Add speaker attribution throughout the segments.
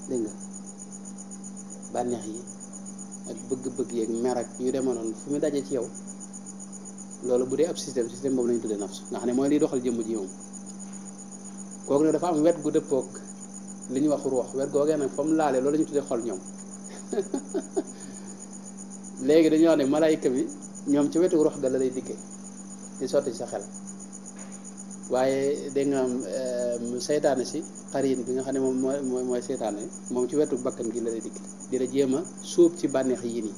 Speaker 1: dégg nga bànneex yi ak bëgg-bëgg yeeg mer ak yu demee noonu fu mu daje ci yow loolu bu dee ab système boobu lañu tuddee nafsu nga xam ne mooy liy doxal jëmm ji moom kooku nag dafa am wet gu dëppoog li ñu wax ruux wet googee nag fa mu laalee loolu la ñu tuddee xol ñoom léegi dañuy wax ne malaayika bi ñoom ci wetu ruux ga la lay dikkee di sotti ci sa xel waaye dégg nga am seytaane si xarin bi nga xam ne moom mooy seytaane moom ci wetu bakkan gi la lay dikk di la jéem a suub ci bànneex yi nii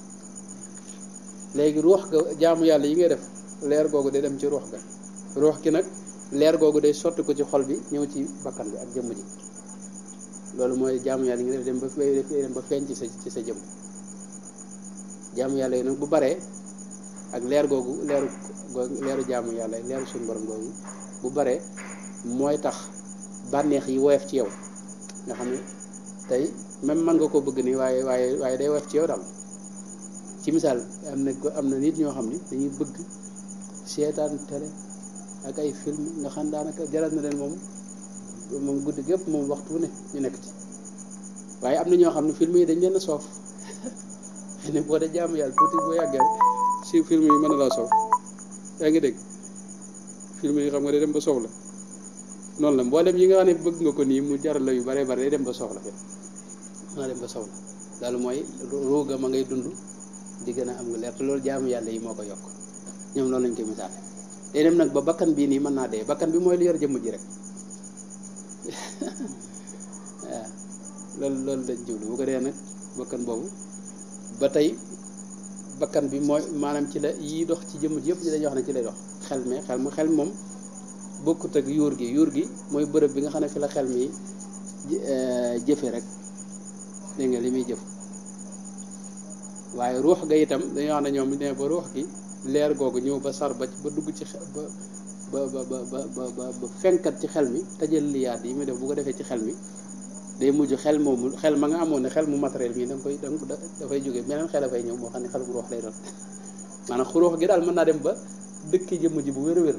Speaker 1: léegi ruux ga jaamu yàlla yi ngay def leer googu day dem ci ruux ga ruux gi nag leer googu day sotti ko ci xol bi ñëw ci bakkan bi ak jëmm ji loolu mooy jaamu yàlla yi nga def dem ba feeñ ci sa jëmm jaamu yàlla yi nag bu baree ak leer googu leeru jaamu yàlla leeru suñu borom googu bu bare mooy tax bànneex yi woyof ci yow nga xam ne tey même mën nga ko bëgg nii waaye day woyof ci yow daal ci misaal am na nit ñoo xam ne dañuy bëgg seetaan télé ak ay film nga xam daanaka jaral na leen moom guddi gépp moom waxtu ne ñu nekk ci waaye am na ñoo xam ne film yi dañ leen a soof ne boo dee jaamu yàlla tuuti boo yàggee si film yi mën na laa soof yaa ngi dégg film yi xam nga day dem ba soof la noonu la mboolem yi nga xam ne bëgg nga ko nii mu jaral la yu bare bare day dem ba soof la fe mën dem ba soof la daal mooy ruuga ma ngay dund di gën a am nga leer te loolu jaamu yàlla yi moo ko yokk ñoom loolu lañ koy misaal day dem nag ba bakkan bii nii mën naa dee bakkan bi mooy lu yor jëmm ji rek waaw loolu lañ jublu bu ko dee nag bakkan boobu ba tey bakkan bi mooy maanaam ci la yi dox ci jëmm ji yëpp ci dañuy wax ne ci lay dox xel moom bokkut ak yuur gi mooy bërëb bi nga xam ne fi la xel mi jëfe rek dégg nga li muy jëf waaye ruux ga itam dañuy wax ne ñoom ne ba ruux gi leer googu ñëw ba sar ba dugg ci ba fenkat ci xel mi tajal liyaat yi muy def bu ko defee ci xel mi day mujj xel ma nga amoon ne xel mu matériel mii dafay jóge beneen xel dafay ñëw moo xam ne xel bu ruux lay doon maanaam ruux gi daal mën naa dem ba dëkk jëmm ji bu wér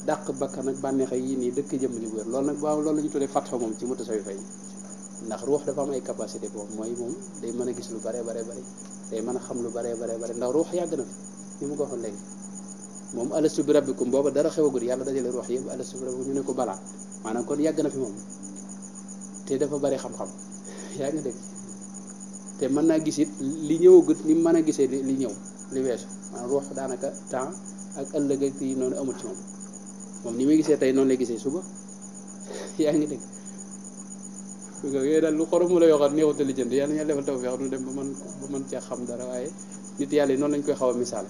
Speaker 1: dàq bakkan ak bànneex yi nii dëkk jëmm ji bu wér loolu nag waaw loolu la ñu tuddee fatfa moom ci moto sawi fay ndax ruux dafa am ay capacité boobu mooy moom day mën a gis lu bare day mën a xam lu bare ndax ruux yàgg na fi ni mu ko waxoon léegi moom alastu bi rabbikum booba dara xewagul yàlla dajale ruux yëpp alastu bi rabbikum ñu ne ko balaa maanaam kon yàgg na fi moom te dafa bari xam-xam yaa ngi dégg te mën naa gis it li ñëwagut ni mën a gisee li ñëw li weesu maanaam ruux daanaka temps ak ëllëg ak yi noonu amul ci moom ni muy gisee tey noonu lay gisee suba yaa ngi dégg yooyu daal lu xoromu la yoo xam neexut a lijjanti yàlla ña defal taw feex nu dem ba mën cee xam dara waaye nit yàlla yi noonu lañ koy xaw a misaal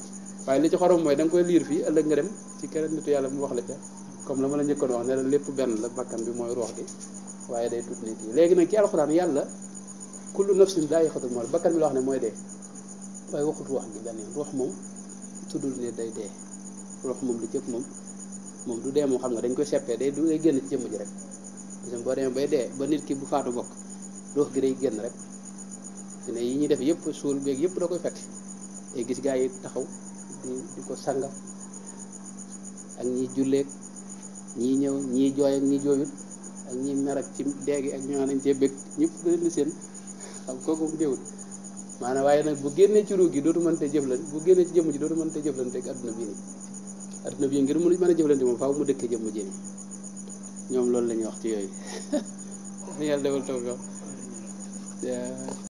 Speaker 1: waaye li ci xorom mooy da nga koy liir fii ëllëg nga dem ci keneen nitu yàlla mu wax la ca comme la ma la njëkkoon wax ne la lépp benn la bakkan bi mooy ruux gi waaye day tudd nit yi léegi nag ci alxuraan yàlla kullu nafsin daa'iqatul mawt bakkan bi la wax ne mooy dee waaye waxut ruux gi benn ruux moom tuddul ne day dee ruux moom li cëpp moom du dee moom xam nga dañ koy seppee day génn ci jëmm ji rek parce que boo demee bay dee ba nit ki bu faatu bokk ruux gi day génn rek ne yi ñuy def yëpp suul beeg yëpp da koy fekk te gis gaa yi taxaw di ko sanga ak ñiy julleeg ñii ñëw ñii jooy ak ñii jooyut ak ñi mer ak ci déegi ak ñoo nañ cee bëgg ñëpp da leen di seen xam kooku mu déewul maanaam waaye nag bu génnee ci ruug gi dootu mënte jëflante bu génnee ci jëmm ji dootu mënte jëflante ak adduna bii nii adduna bii ngir mu mën a jëflante moom faaw mu dëkkee jëmm ji nii ñoom loolu la ñuy wax ci yooyu yàlla defal taw